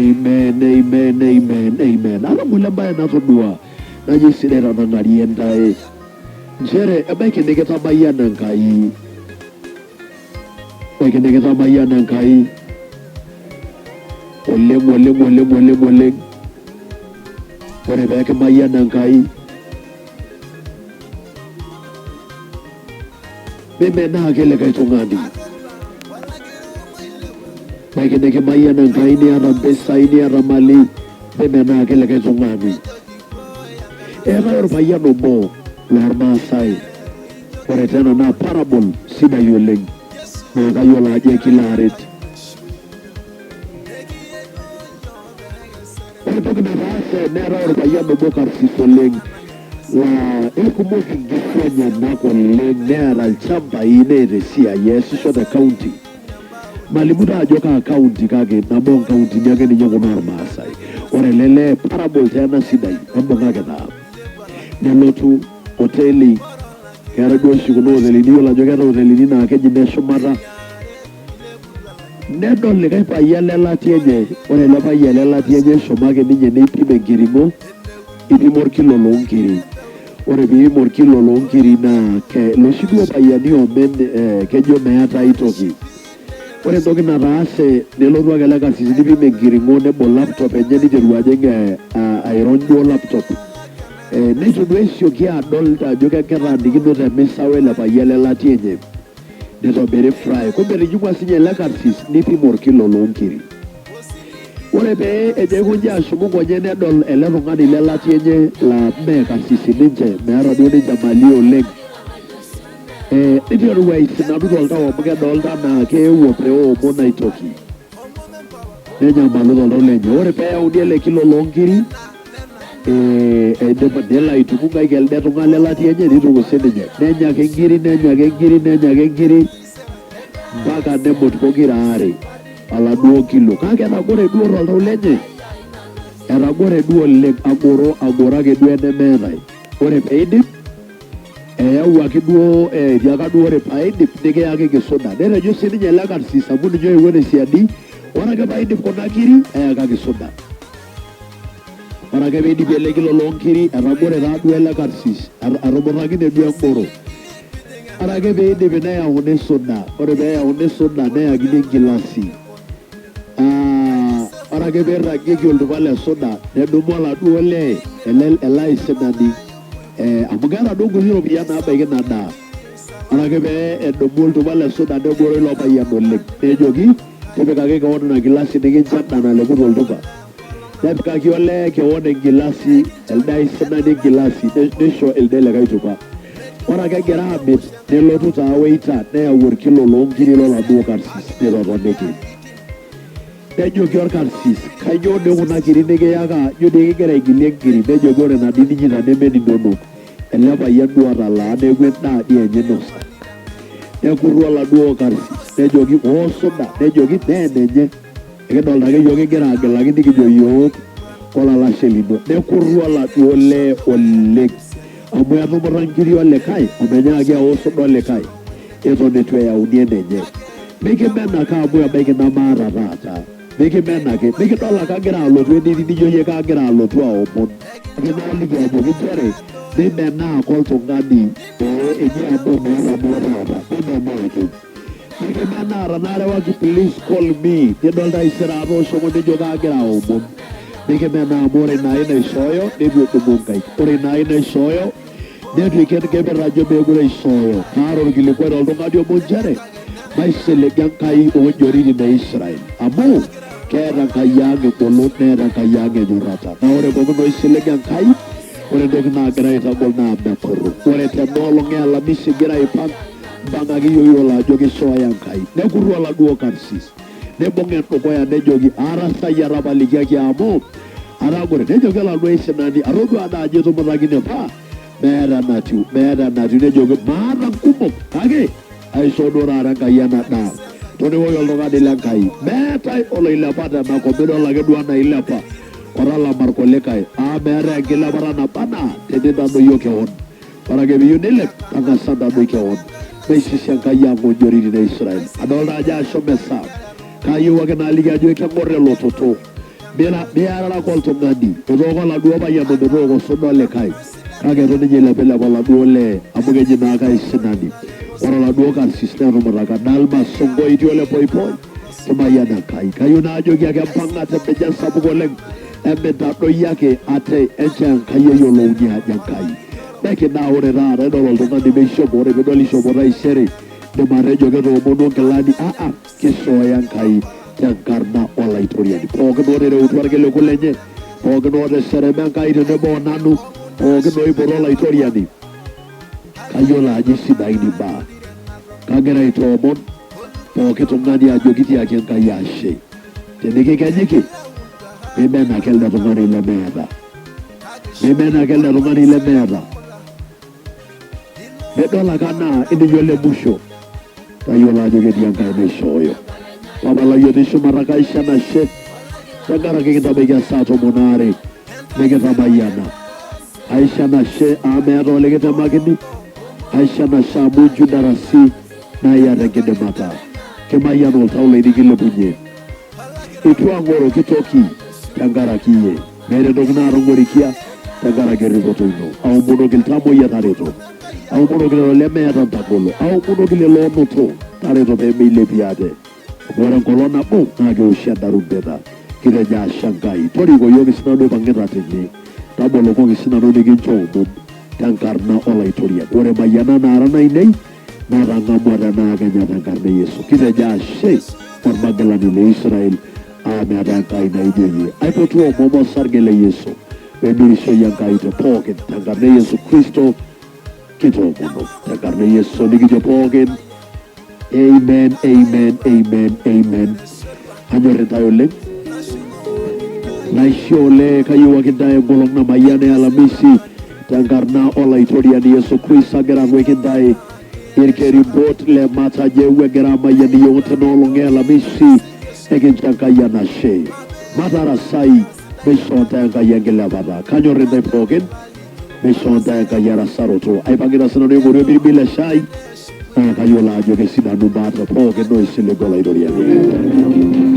Amen, amen, amen, amen. Ata ng'ole embae natodua najo sidai tenang'arie ntae nchere ebaiki nikitamayiana Enkai, ebaiki nikitamayiana Enkai oleng oleng oleng oleng oleng. Ore pee kimayian Enkai mimenaa ake likae tung'ani. Ebaiki nikimayian Enkai niata mpisai niata mali, mimenaa ake likae tung'ani. Eetae orpayian obo lormaasai, ore tena naa parable sidai oleng naa kayiolo ajo ekilo aret. Ore entoki nataase neetae orpayian obo karsis oleng laa eikumok inkishu enyenak oleng neeta ilchambai neeta esiai eesisho te county. Malimu taa ajo kaa county kake nabo oo nkauntini ake ninye kuna ormaasai. Ore ele lee parable taa ena sidai embung'aki taa. Nelotu hoteli, keetae duo oshi kuna hotelini iyiolo ajo keetae hotelini naa keji ineshumata. Nedol likae payian lelatia enye, ore ele payian lelatia enye eshomo ake ninye neipim enkiring'o, eipimo orkilo loo nkiri. Ore pee eipim orkilo loo nkiri naa loshi duo payiani omen kejo meeta aitoki. Ore entoki nataase nelotu ake ele karsisi neipim enkiring'o nebol laptop enye niteru ajing airony duo laptop. Neitu duo esioki adol ajo ketaanikinote emisa wele payian lelatia enye. Nitobiri fry. Kumbe etijing'ua sinye ele karsis neipim orkilo loo nkiri. Ore pee ejo aikonji ashuku nkonyek nedol ele tung'ani le latia enye laa mee karsisi ninche, meeta duo ninche mali oleng. Niteru aisinanu toltau amu kedolta anaa keewuo pee eomon aitoki. Nenyamalu toltau lenye. Ore pee eyauni ele kilo loo nkiri, eidipa nelo aituku nkaik elde tung'ani le latia enye nituku sininye. Nenya ake nkiri, nenya ake nkiri, nenya ake nkiri mpaka nemut pokira aare oladuo kilo. Kake etagore duo toltau lenye, etagore duo oleng, agoro agoro ake duo enemeetae. Ore peidip eyawuaki duo etiaka duo ore paidip nikiyakiki suda. Netejo sininye ele karsis amu ninye oewuo tesiadi, ore ake paidip kuna kiri eyakaki suda. Ore ake peidipi ele kilo loo nkiri, etagore taa duo ele karsis, etumutakine duo engoro. Ore ake peidipi neyauni suda, ore peyauni suda neyakini enkilasi. Ah, ore ake peirragieki oltupa le suda nedumu oladuo lee ele ele aisinani eh, amu keeta duo nkuti ropiyiani naabaiki ina daa. Ore ake pee edumu oltupa le suda negoro ilo payian oleng nejoki tipikaki kewon ina kilasi nikincho enda naleku toltupa. Nepikaki olee kewon enkilasi, elde aisinani enkilasi, neisho elde likae tupa. Ore ake egira aamit, nelotu taa waiter neyau orkilo loo nkiri loladuo karsis neitotoniki. Nejoki olkarsis, Kainyoo dii kuna kiri nikiyaka, ijo dii kigira aigilie nkiri. Nejoki, Ore nena dii ninyita neme ninonok, ele payian duo otalaa neeku endaa dii enye inosa. Nekurru oladuo karsis, nejoki, Oo suda. Nejoki, Mee enenye. Ekidolta ake iyiook igira agilaki nikijo iyiook kolalashe lino. Nekurru oladuo lee oleng amu etumuta nkiri olikae omenyaaki ao suda olikae eton eitu eyauni enenye. Mikimen ake amu ebaiki nemaata taata. Mikimen ake. Mikidol ake agira alotu enitii nijo iyie kaagira alotu aomon. Ake naaliki ajoki nchere mimenaa ake oltung'ani pee eji amu meeta duo taata. Mimenaa ake. Mikimenaa tenaarewaki please call me nidol taisere atooshoko nijo kaagira aomon. Mikimenaa amu ore ina ai naishooyo neitu edumu nkaik. Ore ina ai naishooyo neitu eiken keper ajo meekure aishooyo. Kaata olkilikuai toltung'ani obo nchere maisiliga Enkai oonjoritin e Israel amu keeta Enkai ang engolon neeta Enkai ang enyorrata. Naa ore pookin oisilig Enkai ore entoki naagira aitagol naa mekuru. Ore tena olong e Alamisi igira aipang Mpang'aki iyie oyiolo ajo keishooyo Enkai. Nekurru oladuo karsis, neibung endukuya nejoki, Aarasayie tapalikiaki amu atagore. Nejoki oladuo aisinani, Atodua doi ajo itumutakine paa meeta enatiu, meeta enatiu. Nejoki, Maata nkumok, kake aishoo duo taata Enkai ena daa. Toning'oki oltung'ani le Nkai, meetae oloilepa tenakop, midol ake duo anaa ilepa otalama irkulikae, amu meetae enkilepata naba anaa tenintadoyio kewon. Ore ake piyieu nilep, tang'asa ntadoi kewon. Meisisi Enkai ang onjoritin e Israel. Adolta ajo ashomo esaa. Kaayieu ake naaliki ajo keng'or elototo. Miarara ake oltung'ani. Etooko oladuo payian ometooko osuda olikae. Kake eton ninye eilepilep oladuo lee amu keji naake aisinani. Ore oladuo karsis netumutaka Dalmas Songoitie ole Poipoi. Kimayian Enkai. Kayieu naajoki ake mpang'a tembeja sapuk oleng emintadoi ake ate enchoo Enkai eyiolouni ajo Enkai. Ebaiki naa ore taata idol oltung'ani meishopo, ore piidol ishopo taisere indim atejo ketoomonuo nkilani. Aa, kishooyo Enkai tenkarna Olaitoriani. Pookin ootereutua irkiliku lenye, pookin ooteserema Enkai tenebo o nanu, pookin oipoto Olaitoriani, kayiolo ajo isidain imbaa. Kagira aitoomon pooki tung'ani ajoki tiaki Enkai ashe. Tenikikenyiki, mimen ake elde tung'ani lemeeta. Mimen ake elde tung'ani lemeeta. Nidol ake anaa ininye ole musho. Tayiolo ajo ketii Enkai naishooyo. Papa lai otii shumata kaisho enashe tenkaraki kintabaikia saa tomon aare nikitamayiana. Aisho enashe amu meeta olikitemakini, aisho enashe amu inchu ntarasi naa iyata enkidimata. Kimayian oltau lai nikilepunye. Eitu ang'oroki toki tenkaraki iyie. Meeta entoki naatong'orikia tenkaraki erripoto ino. Aomonoki iltamoyia tareto. Aomonoki lelo lemeeta ntagolo. Aomonoki lelo oonoto tareto pee meilepie ate. Amu ore enkolong nabo naa keoshi entarumbeta. Kitejo ashe Enkai. Toriko iyiook sinanu aipang'ita tene. Tabolokoki sinanu nikincho omom tenkarna Olaitoriani. Ore mayianat naara nainei natang'amua tenaa kenya tenkarna e Yesu. Kitejo ashe Olmagilani le Israel aa meetae Enkai naijo iyie. Aipotu omom osarge le Yesu pemirishoi Enkai te pookin tenkarna e Yesu Kristo kitoomono. Tenkarna e Yesu nikijo pookin amen, amen, amen, amen. Anyor intae oleng. Naisho olee kayieu ake intae enkolong namayian e Alamisi tenkarna Olaitoriani Yesu Kristo agira ang'uiki intae irkerimbot le Matajeu egira amayian iyiook tena olong e Alamisi ekincho Enkai enashe. Matarasai meishoo intae Enkai enkilepata. Kanyor intae pookin meishoo intae Enkai erasaroto. Aipang'ita sinanu aing'oru empirbil e shai naa kayiolo ajo kesidanu imbaa te pookin oisilig Olaitoriani.